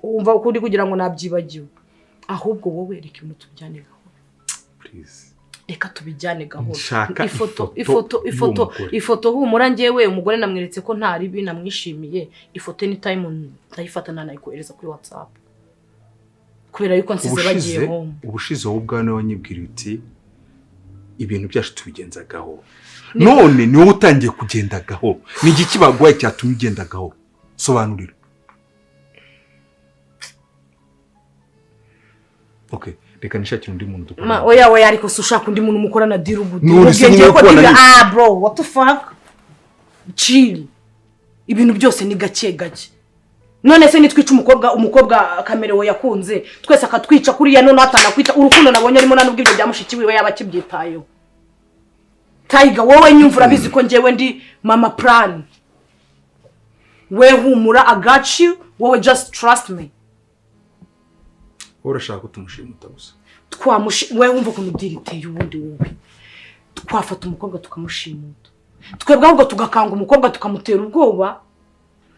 Wumva ko uri kugira ngo nabyibagiwe. Ahubwo wowe reka ibintu tubijyane gahoro. Please. Reka tubijyane gahoro. Nshaka ifoto. ifoto Ifoto, ifoto. y'uwo mugore. Ifoto, humura, njyewe umugore namweretse ko nta ribi, namwishimiye. Ifoto anytime ndayifata, nanayikohereza kuri WhatsApp, kubera yuko nsize bagiye Ubushize, home. ubushize wowe ubwawe niwe wanyibwira uti ibintu byacu tubigenza gahoro. None ni wowe utangiye kugenda gahoro. Ni igiki baguhaye cyatumye ugenda gahoro? Sobanurira. Okay, reka nishakire undi muntu Ma, dukorana. oya, oya, ariko si ushaka undi muntu mukorana deal gute? None se Ubwenge niba ko kubona deal. Ah bro, what the fuck, chill. Ibintu byose ni gake gake. None se nitwica umukobwa, umukobwa kamerewe yakunze twese akatwica kuriya, none atanakwita urukundo nabonye arimo, nubwo ibyo bya mushiki wiwe yaba akibyitayeho? Tayiga, wowe nyumva, urabizi ko njyewe ndi mama plan. We humura, I got you. Wowe just trust me. Wowe urashaka ko tumushimuta gusa. Twamushi, we wumva ukuntu deal iteye. Ubundi wowe twafata umukobwa tukamushimuta twebwe, ahubwo tugakanga umukobwa, tukamutera ubwoba.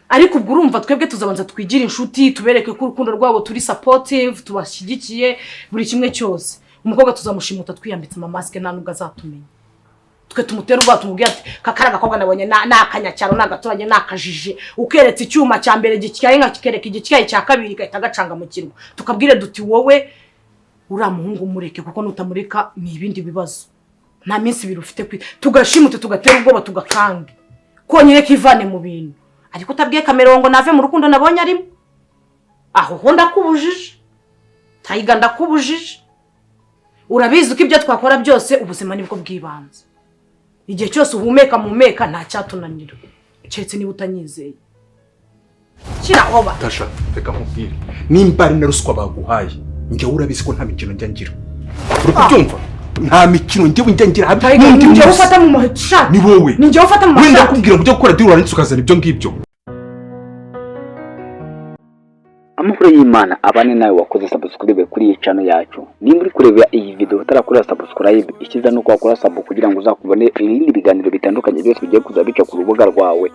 Ariko ubwo urumva twebwe tuzabanza twigire inshuti, tubereke ko urukundo rwabo turi supportive, tubashyigikiye buri kimwe cyose. Umukobwa tuzamushimuta twiyambitse amamasike, nta nubwo azatumenya. Twe tumutera ubwoba, tumubwira ati kakari agakobwa nabonye ni akanyacyaro, ni agaturage, ni akajije. Ukeretse icyuma cya mbere gityaye, nka kikereka igityaye cya kabiri, gahita gacanga mu kirwa. Tukabwire duti wowe uriya muhungu mureke, kuko nutamureka ni ibindi bibazo, nta minsi 2 ufite kwi. Tugashimute, tugatera ubwoba, tugakange konyine kivane mu bintu. Ariko utabwiye kamera ngo nave mu rukundo nabonye arimo, aho ho ndakubujije. Tayiga, ndakubujije. Urabizi ko ibyo twakora byose ubuzima nibwo bw'ibanze. Igihe cyose uhumeka muhumeka, nta cyatunanira, keretse niba utanyizeye. Shyira hoba. Tasha, reka nkubwire, nimba ari na ruswa baguhaye, njyewe urabizi ko nta mikino njya ngira. Uri kubyumva? Nta mikino njyewe njya ngira habe Tayiga, n'undi ni njyewe munsi. ufata mu mashati. Ni wowe. Ni njyewe ufata mu Wenda mashati. kubwira ngo ujye gukora deal, warangiza ukazana ibyo ngibyo. Amahoro y'Imana abane nawe wakoze subscribe kuri iyi channel yacu. Nimba uri kureba iyi video utarakora subscribe, icyiza ni uko wakora sub kugira ngo uzakubone ibindi biganiro bitandukanye byose bigiye kuza bica ku rubuga rwawe.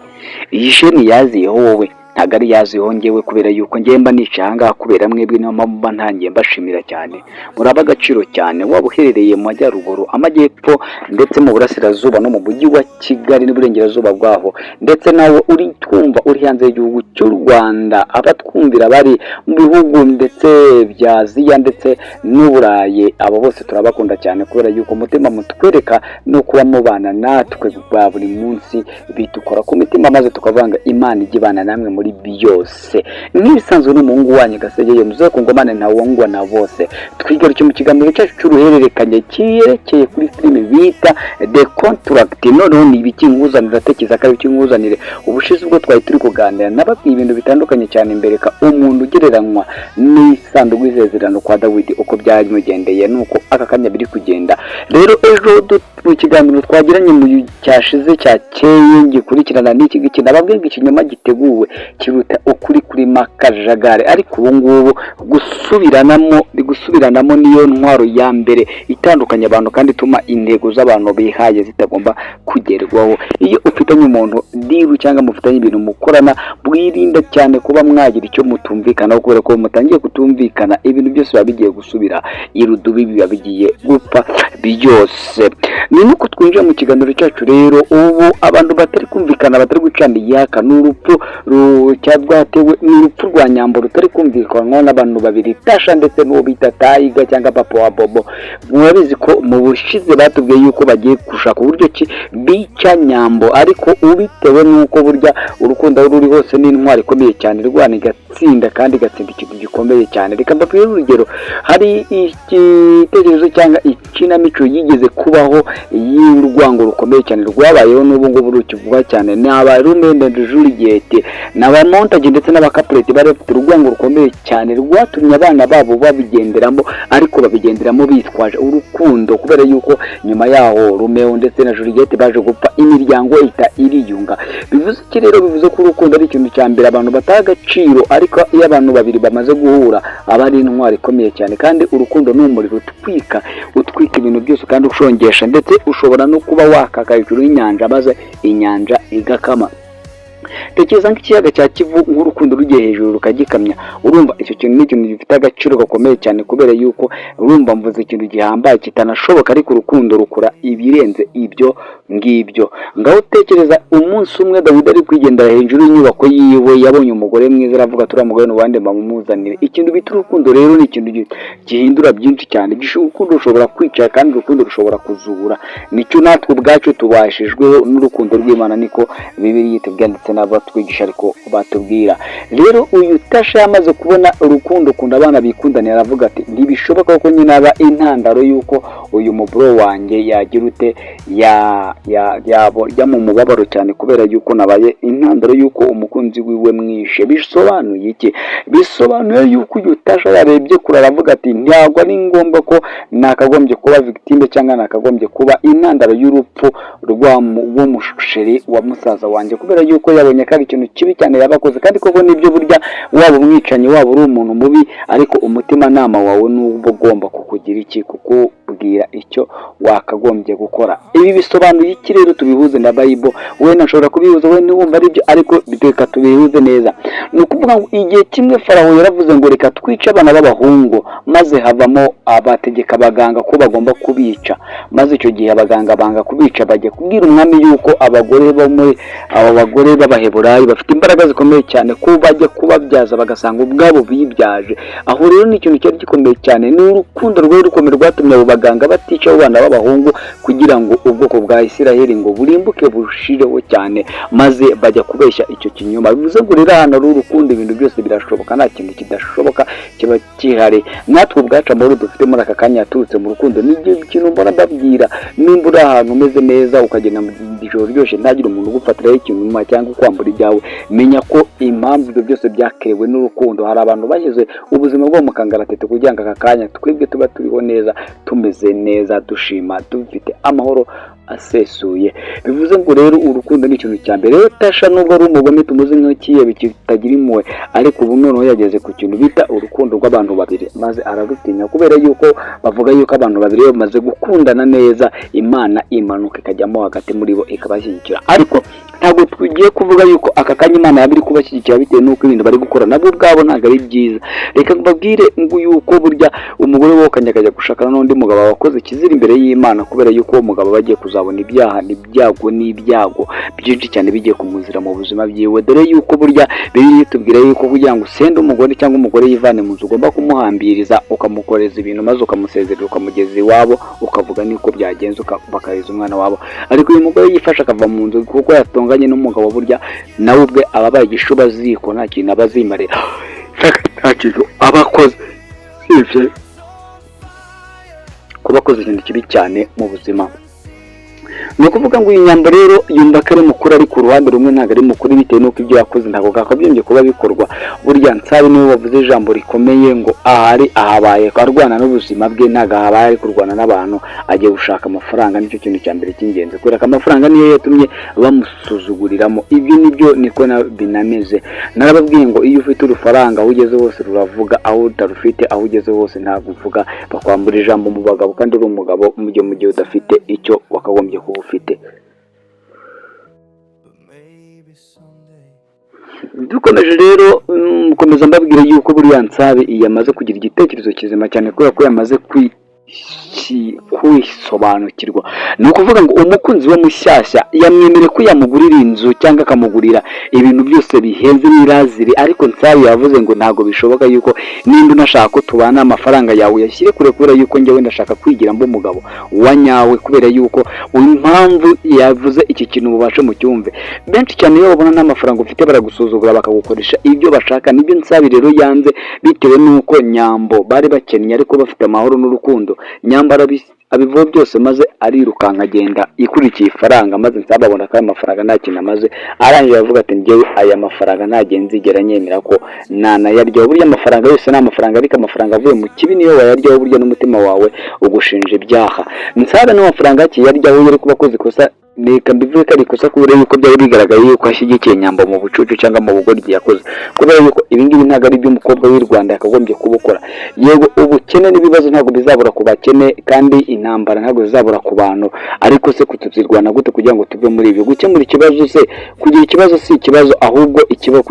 Iyi sheni yaziyeho wowe, ntabwo ari yaziyeho ngewe, kubera yuko ngewe mba nicaye ahangaha kubera mwebwe. Niyo mpamvu mba ntangiye mbashimira cyane. Muraba agaciro cyane, waba uherereye mu majyaruguru, amajyepfo, ndetse mu burasirazuba no mu mujyi wa Kigali n'uburengerazuba bwaho, ndetse nawe uri twumva uri hanze y'igihugu cy'u Rwanda, abatwumvira bari mu bihugu ndetse bya Aziya ndetse n'Uburayi, abo bose turabakunda cyane, kubera yuko umutima mutwereka no kuba mubana natwe bwa buri munsi bidukora ku mitima, maze tukavanga. Imana ijya ibana namwe muri byose. Nk'ibisanzwe n'umuhungu wanyu Gasegeye muze ku ngomane ntawongwa na bose. Twigaruke mu kiganiro cyacu cy'uruhererekanye cyerekeye kuri filime bita The Contract. Noneho ni ibiki nkuzanira? Atekereza ko ari ibiki nkuzanire? Ubushize ubwo twari turi kuganira, nababwiye ibintu bitandukanye cyane, mbereka umuntu ugereranywa n'isanduku y'isezerano kwa Dawidi, uko byamugendeye nuko aka kanya biri kugenda. Rero ejo mu kiganiro twagiranye mu cyashize cyakeye gikurikirana n'iki ngiki, nababwiye ngo ikinyoma giteguwe kiruta ukuri kuri makajagari. Ariko ubu ngubu gusubiranamo niyo ntwaro ya mbere itandukanya abantu kandi ituma intego z'abantu bihaye zitagomba kugerwaho. Iyo ufitanye umuntu deal cyangwa mufitanye ibintu mukorana, mwirinda cyane kuba mwagira icyo mutumvikanaho, kubera ko mutangiye kutumvikana ibintu byose biba bigiye gusubira irudubi, biba bigiye gupfa byose. Ni nuko twinjira mu kiganiro cyacu. Rero ubu abantu batari kumvikana, batari gucana iyaka, ni urupfu rwatewe, ni urupfu rwa Nyambo rutari kumvikanwa n'abantu babiri, Tasha ndetse n'uwo bita Tayiga cyangwa papa wa Bobo. Murabizi ko mu bushize batubwiye yuko bagiye gushaka uburyo ki bica Nyambo, ariko ubitewe n'uko burya urukundo aho ruri hose ni intwari ikomeye cyane, irwana igatsinda kandi igatsinda ikintu gikomeye cyane. Reka mbabwire urugero: hari igitekerezo cyangwa ikinamico yigeze kubaho y'urwango rukomeye cyane rwabayeho, n'ubu ngubu rukivugwa cyane, ni aba Romeo and Juliet, ni aba Montague ndetse n'aba Capulet. Bari bafite urwango rukomeye cyane rwatumye abana babo babigenderamo, ariko babigenderamo bitwaje urukundo, kubera yuko nyuma yaho Romeo ndetse na Juliet baje gupfa, imiryango ihita iriyunga. Bivuze iki rero? Bivuze ko urukundo ari ikintu cya mbere abantu bataha agaciro, ariko iyo abantu babiri bamaze guhura aba ari intwari ikomeye cyane. Kandi urukundo ni umuriro utwika, utwika ibintu byose kandi ushongesha, ndetse ushobora no kuba wakaka hejuru y'inyanja maze inyanja igakama. Tekereza nk'ikiyaga cya Kivu, nk'urukundo rugiye hejuru rukagikamya. Urumva icyo kintu ni ikintu gifite agaciro gakomeye cyane, kubera yuko urumva mvuze ikintu gihambaye kitanashoboka, ariko urukundo rukora ibirenze ibyo ngibyo. Ngaho tekereza umunsi umwe Dawidi ari kwigendera hejuru y'inyubako yiwe, yabonye umugore mwiza, aravuga ati: "Uriya mugore ni uwande? Bamumuzanire." Ikintu bita urukundo rero ni ikintu gihindura byinshi cyane. Urukundo rushobora kwicara kandi urukundo rushobora kuzura. Nicyo natwe ubwacu tubashijweho n'urukundo rw'Imana, niko Bibiliya itubwira ndetse n'abatwigisha ariko batubwira. Rero uyu Tasha yamaze kubona urukundo, ukunda abana bikundanira, aravuga ati: "Ntibishoboka ko nyine aba intandaro y'uko uyu muburo wanjye yagira ute, yajya mu mubabaro cyane, kubera yuko nabaye intandaro y'uko umukunzi wiwe mwishe." Bisobanuye iki? Bisobanuye yuko uyu Tasha yarebye kure, aravuga ati: "Ntabwo ari ngombwa ko nakagombye kuba victime cyangwa nakagombye kuba intandaro y'urupfu rw'umusheri wa musaza wanjye," kubera yuko yabonye ko ari ikintu kibi cyane yabakoze. Kandi koko nibyo, burya waba umwicanyi, waba uri umuntu mubi, ariko umutimanama wawe n'uba ugomba kukugira iki, kukubwira icyo wakagombye gukora. Ibi bisobanuye iki rero? Tubihuze na Bible. Wenda nshobora kubihuza, wenda wumva ari byo, ariko reka tubihuze neza. Ni ukuvuga ngo igihe kimwe Farawo yaravuze ngo: "Reka twice abana b'abahungu," maze havamo abategeka abaganga ko bagomba kubica. Maze icyo gihe abaganga banga kubica, bajya kubwira umwami yuko abagore bo muri abo bagore b'Abaheburayi bafite imbaraga zikomeye cyane, ko bajya kubabyaza bagasanga ubwabo bibyaje. Aho rero ni ikintu cyari gikomeye cyane, ni urukundo rwari rukomeye rwatumye abo baganga batica abo bana b'abahungu, kugira ngo ubwoko bwa Isiraheli ngo burimbuke bushireho cyane, maze bajya kubeshya icyo kinyoma. Bivuze ngo rero ahantu hari urukundo ibintu byose birashoboka, nta kintu kidashoboka kiba gihari. Natwe ubwacu amahoro dufite muri aka kanya yaturutse mu rukundo. Ni ikintu mbona mbabwira: nimba uri ahantu umeze neza, ukagenda mu ijoro ryose ntagire umuntu ugufatiraho ikintu cyangwa ukwambura ibyawe, menya ko impamvu ibyo byose byakerewe n'urukundo. Hari abantu bashyize ubuzima bwabo mu kangaratete kugira ngo aka kanya twebwe tuba turiho neza, tumeze neza, dushima, dufite amahoro asesuye. Bivuze ngo rero urukundo ni ikintu cya mbere. Rero Tasha, nubwo ari umugome, tumuzi nk'ikihebe kitagira impuhwe, ariko ubu noneho yageze ku kintu bita urukundo rw'abantu babiri, maze ararutinya, kubera yuko bavuga yuko abantu babiri iyo bamaze gukundana neza, Imana imanuka ikajyamo hagati muri bo ikabashyigikira. Ariko ntabwo tugiye kuvuga yuko aka kanya Imana yaba iri kubashyigikira, bitewe n'uko ibintu bari gukora nabo ubwabo ntabwo ari byiza. Reka mbabwire ngo yuko burya umugore wokanye akajya gushakana n'undi mugabo aba akoze ikizira imbere y'Imana, kubera yuko uwo mugabo aba agiye kuzabona ibyaha n'ibyago n'ibyago byinshi cyane bigiye kumuzira mu buzima bwiwe. Dore yuko burya Bibiliya itubwira yuko kugira ngo usende umugore cyangwa umugore yivane mu nzu, ugomba kumuhambiriza, ukamukoreza ibintu, maze ukamusezerera, ukamugeza iwabo, ukavuga niko byagenze, bakareza umwana wabo. Ariko uyu mugore yifashe akava mu nzu kuko yatonganye n'umugabo, burya nawe ubwe aba abaye igishubaziko, nta kintu aba azimarira, nta kintu aba akoze usibye kuba akoze ikintu kibi cyane mu buzima. Ni ukuvuga ngo uyu Nyambo rero yumva ko ari mukuru, ariko uruhande rumwe ntabwo ari mukuru, bitewe n'uko ibyo yakoze ntabwo bwakagombye kuba bikorwa. Burya Nsabe niwe wavuze ijambo rikomeye ngo ahari ahabaye arwana n'ubuzima bwe, ntabwo ahabaye ari kurwana n'abantu. Agiye gushaka amafaranga, nicyo kintu cya mbere cy'ingenzi, kubera ko amafaranga niyo yatumye bamusuzuguriramo. Ibyo nibyo, niko binameze. Narababwiye ngo iyo ufite urufaranga, aho ugeze hose ruravuga, aho utarufite, aho ugeze hose ntabwo uvuga, bakwambura ijambo mu bagabo kandi uri umugabo, mu gihe udafite icyo wakagombye kuba ufite. But maybe someday. Dukomeje rero, komeza mbabwira yuko buriya Nsabe yamaze kugira igitekerezo kizima cyane, kubera ko yamaze kwisobanukirwa. Ni ukuvuga ngo umukunzi we mushyashya yamwemereye ko yamugurira inzu cyangwa akamugurira ibintu byose bihenze n'irazire, ariko Nsabe yavuze ngo: "Ntabwo bishoboka yuko nimba unashaka ko tubana, amafaranga yawe uyashyire kure, kubera yuko njyewe ndashaka kwigira mba umugabo wa nyawe." Kubera yuko impamvu yavuze iki kintu, mubashe mucyumve, benshi cyane iyo babona nta mafaranga ufite baragusuzugura, bakagukoresha ibyo bashaka. Nibyo Nsabi rero yanze, bitewe n'uko Nyambo bari bakennye ariko bafite amahoro n'urukundo. Nyambo abivuga byose, maze arirukanka agenda ikurikiye ifaranga, maze Nsabi abona ko aya mafaranga nta kintu amaze. Arangije avuga ati: "Njyewe aya mafaranga ntagiye nzigera nyemera ko nanayaryaho." Burya amafaranga yose ni amafaranga, ariko amafaranga avuye mu kibi niyo wayaryaho, burya n'umutima wawe ugushinja ibyaha. Nsabe n'amafaranga akiyaryaho yari kuba akoze ikosa. Reka mbivuge ko ari ikosa, kubera yuko byari bigaragaye yuko ashyigikiye Nyambo mu bucucu cyangwa mu bugoryi yakoze, kubera yuko ibi ngibi ntabwo ari iby'umukobwa w'i Rwanda yakagombye kubukora. Yego, ubukene n'ibibazo ntabwo bizabura ku bakene, kandi intambara ntabwo zizabura ku bantu, ariko se tuzirwana gute kugira ngo tuve muri ibi? Gukemura ikibazo se, kugira ikibazo si ikibazo, ahubwo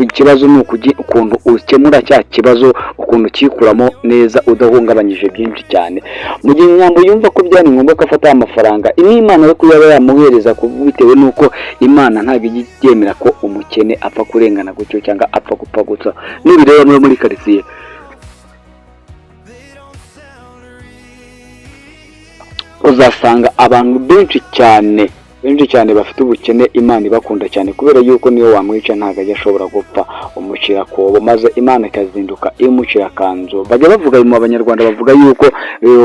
ikibazo ni ukuntu ukemura cya kibazo, ukuntu ukikuramo neza udahungabanyije byinshi cyane. Mu gihe Nyambo yumva ko byari ngombwa ko afata aya mafaranga n'Imana yo yaba yamuhereza, bitewe n'uko Imana ntabwo ijya yemera ko umukene apfa kurengana gutyo cyangwa apfa gupfa gutyo. Nubireba muri karitsiye, They don't sound real. uzasanga abantu benshi cyane, benshi cyane bafite ubukene, Imana ibakunda cyane, kubera yuko niyo wamwica ntabwo ajya ashobora gupfa. Umucira akobo, maze Imana ikazinduka imucira akanzu. Bajya bavuga, mu Abanyarwanda bavuga yuko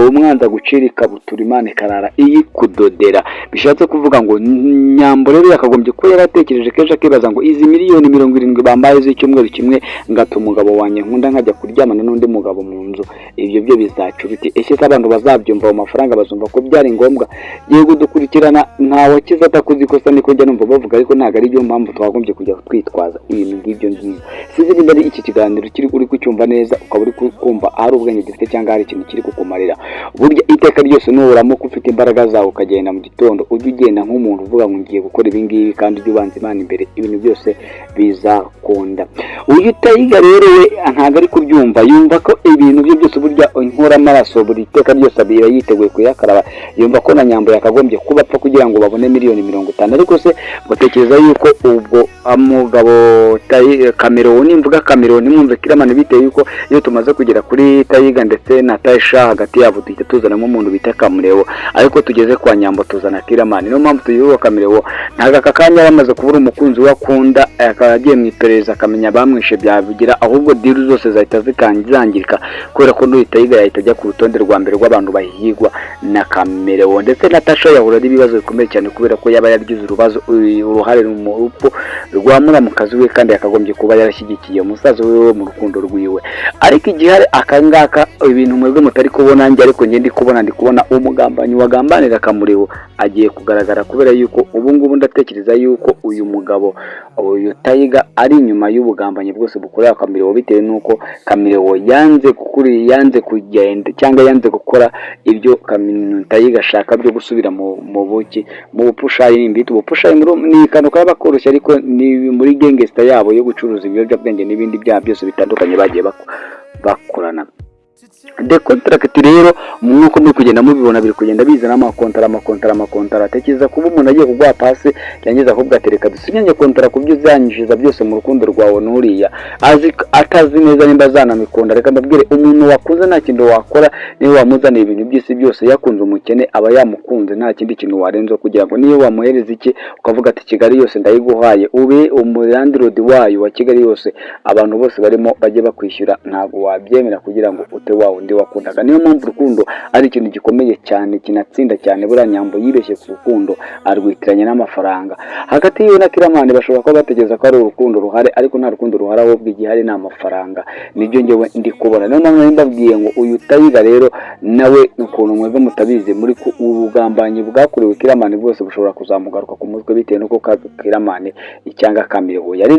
umwanzi agucira ikabutura, Imana ikarara iyikudodera. Bishatse kuvuga ngo Nyambo rero yakagombye kuba yaratekereje kenshi, akibaza ngo izi miliyoni 70 bambaye z'icyumweru kimwe, ngata umugabo wanjye nkunda nkajya kuryamana n'undi mugabo mu nzu, ibyo byo bizaca ibiti? Ese se abantu bazabyumva, ayo mafaranga bazumva ko byari ngombwa? Yego, dukurikirana, ntawakiza atakoze ikosa, niko njya numva bavuga, ariko ntabwo ari byo mpamvu twagombye kujya twitwaza ibintu nk'ibyo ngibyo. Sinzi niba ari iki kiganiro kiri uri kucyumva neza, ukaba uri kumva hari ubwenge gifite cyangwa hari ikintu kiri kukumarira. Burya iteka ryose nuramuka ufite imbaraga zawe ukagenda mu gitondo, ujye ugenda nk'umuntu uvuga ngo ngiye gukora ibi ngibi, kandi ujye ubanza Imana imbere, ibintu byose bizakunda. Uyu Tayiga rero we ntabwo ari kubyumva, yumva ko ibintu bye byose, burya inkoramaraso buri iteka ryose aba yiteguye kuyakaraba. Yumva ko na Nyambo yakagombye kuba apfa kugira ngo babone miliyoni 50. Ariko se batekereza yuko ubwo umugabo Kameroni, nimvuga Kameroni mwumve Kiramani, bitewe yuko iyo tumaze kugera kuri Tayiga ndetse na Tayisha, hagati yabo duhita tuzanamo umuntu bita Kamurewo, ariko tugeze kwa Nyambo tuzana Kiramani. Niyo mpamvu tuyoboka Kamurewo. Ntabwo aka kanya bamaze kubura umukunzi we akunda, akaba agiye mu iperereza akamenya abamwishe byabigira, ahubwo deal zose zahita zangirika, kubera ko n'uyu Tayiga yahita ajya ku rutonde rwa mbere rw'abantu bahigwa na Kamerewo, ndetse na Tasha yahura n'ibibazo bikomeye cyane, kubera ko yaba yaragize uruhare mu rupfu rwa muramukazi we, kandi yakagombye kuba yarashyigikiye umusaza wiwe mu rukundo rwiwe. Ariko igihari aka ngaka, ibintu mwebwe mutari kubona njye, ariko njye ndi kubona, ndi kubona umugambanyi wagambanira Kamurewo agiye kugaragara, kubera yuko ubu ngubu ndatekereza yuko uyu mugabo, uyu Tayiga, ari inyuma y'ubugambanyi bwose bukorera Kamurewo, bitewe n'uko Kamurewo yanze kukuri, yanze kugenda cyangwa yanze gukora ibyo Tayiga ashaka byo gusubira mu buki, mu bupushayi. Nimbita ubupushayi ni akantu kaba koroshye, ariko ni muri gangster yabo yo gucuruza ibiyobyabwenge n'ibindi byaha byose bitandukanye bagiye bakorana. The Contract rero, nk'uko muri kugenda mubibona, biri kugenda bizana amakontara, amakontara, amakontara. Tekereza kuba umuntu agiye kuguha pasi, yangiza akubwira ati reka dusinyanye kontara ku byo uzanyishyuza byose mu rukundo rwawe n'uriya, azi atazi neza nimba azanamikunda. Reka mbabwire, umuntu wakunze nta kintu wakora, niyo wamuzaniye ibintu by'isi byose, yakunze umukene aba yamukunze, nta kindi kintu warenzaho kugira ngo niyo wamuhereza iki, ukavuga ati Kigali yose ndayiguhaye, ube umu landlord wayo wa Kigali yose, abantu bose barimo bajye bakwishyura, ntabwo wabyemera kugira ngo ute wa wundi wakundaga. Niyo mpamvu urukundo ari ikintu gikomeye cyane, kinatsinda cyane. Buriya Nyambo yibeshye ku rukundo, arwitiranya n'amafaranga. Hagati yiwe na Kiramani bashobora kuba batekereza ko ari urukundo ruhari, ariko nta rukundo ruhari, ahubwo igihari ni amafaranga. Nibyo ngewe ndi kubona. Niyo mpamvu nari mbabwiye ngo uyu Tayiga rero nawe, ukuntu mwebwe mutabizi, muri ubugambanyi bwakorewe Kiramani bwose bushobora kuzamugaruka ku mutwe, bitewe n'uko Kiramani cyangwa Kamirewo yari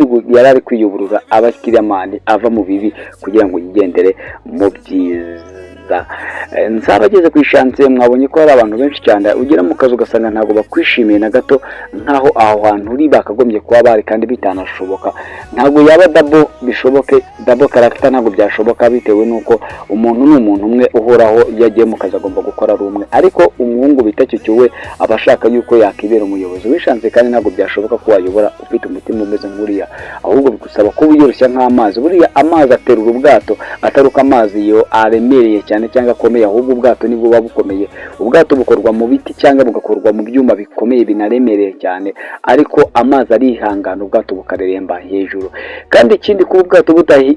ari kwiyuburura, aba Kiramani ava mu bibi kugira ngo yigendere mu byiza. Nzaba ageze ku ishansiye, mwabonye ko hari abantu benshi cyane ugera mu kazi ugasanga ntabwo bakwishimiye na gato, nk'aho aho hantu uri bakagombye kuba bari, kandi bitanashoboka. Ntabwo yaba double bishoboke, double character ntabwo byashoboka, bitewe n'uko umuntu ni umuntu umwe uhoraho. Iyo agiye mu kazi agomba gukora ari umwe, ariko umuhungu bita Cyucyu we aba ashaka yuko yakibera umuyobozi w'ishansiye, kandi ntabwo byashoboka ko wayobora ufite umutima umeze nk'uriya, ahubwo bigusaba kuba wiyoroshya nk'amazi. Buriya amazi aterura ubwato, ataruka amazi yo aremereye cyane cyangwa akomeye, ahubwo ubwato nibwo buba bukomeye. Ubwato bukorwa mu biti cyangwa bugakorwa mu byuma bikomeye binaremereye cyane, ariko amazi arihangana, ubwato bukareremba hejuru. Kandi ikindi, kuba ubwato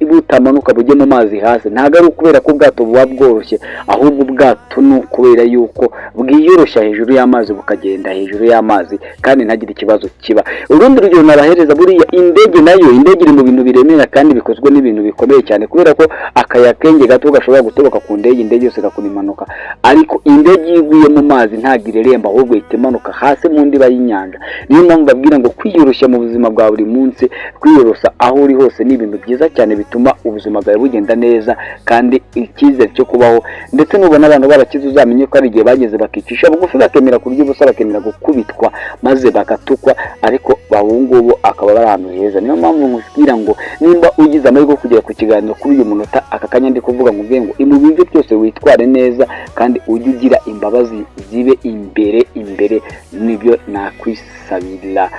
butamanuka bujye mu mazi hasi, ntabwo ari ukubera ko ubwato buba bworoshye, ahubwo ubwato ni ukubera yuko bwiyoroshya hejuru y'amazi, bukagenda hejuru y'amazi kandi ntagire ikibazo kiba. Urundi rugero nabahereza, buriya indege nayo, indege iri mu bintu biremera kandi bikozwe n'ibintu bikomeye cyane, kubera ko akayakenge gato gashobora gutoboka ku ndege, indege yose igakora impanuka. Ariko indege iyo iguye mu mazi ntabwo ireremba, ahubwo Ahubwo ihita imanuka hasi mu ndiba y'inyanja. Niyo mpamvu babwira ngo kwiyoroshya mu buzima bwa buri munsi, kwiyorosa aho uri hose ni ibintu byiza cyane bituma ubuzima bwawe bugenda neza kandi icyizere cyo kubaho. Ndetse nubona abantu barakize, uzamenye ko hari igihe bageze bakicisha bugufi, bakemera kurya ubusa, bakemera gukubitwa maze bagatukwa, ariko ubu ngubu akaba bari ahantu heza. Niyo mpamvu nkubwira ngo nimba ugize amahirwe yo kugera ku kiganiro kuri uyu munota, aka kanya ndi kuvuga, ngo ngo mu bintu byose witware neza kandi ujye ugira imbabazi zibe imbere imbere. Nibyo nakwisabira.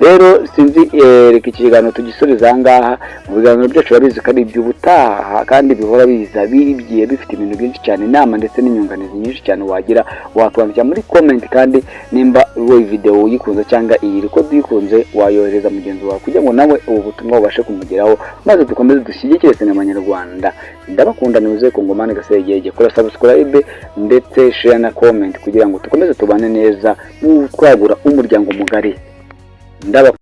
Rero sinzi, reka iki kiganiro tugisubize aha ngaha. Mu biganiro byacu urabizi ko ari iby'ubutaha kandi bihora biza bigiye bifite ibintu byinshi cyane, inama ndetse n'inyunganizi nyinshi cyane wagira, watwandikira muri comment. Kandi nimba wowe video uyikunze cyangwa iyi record uyikunze, wayohereza mugenzi wawe kugira ngo nawe ubu butumwa bubashe kumugeraho, maze dukomeze dushyigikire sinema nyarwanda. Ndabakunda, niwuzuye ku ngomane gasegege. Kora subscribe ndetse share na comment kugira ngo dukomeze tubane neza mu twagura umuryango mugari. Ndabakunda.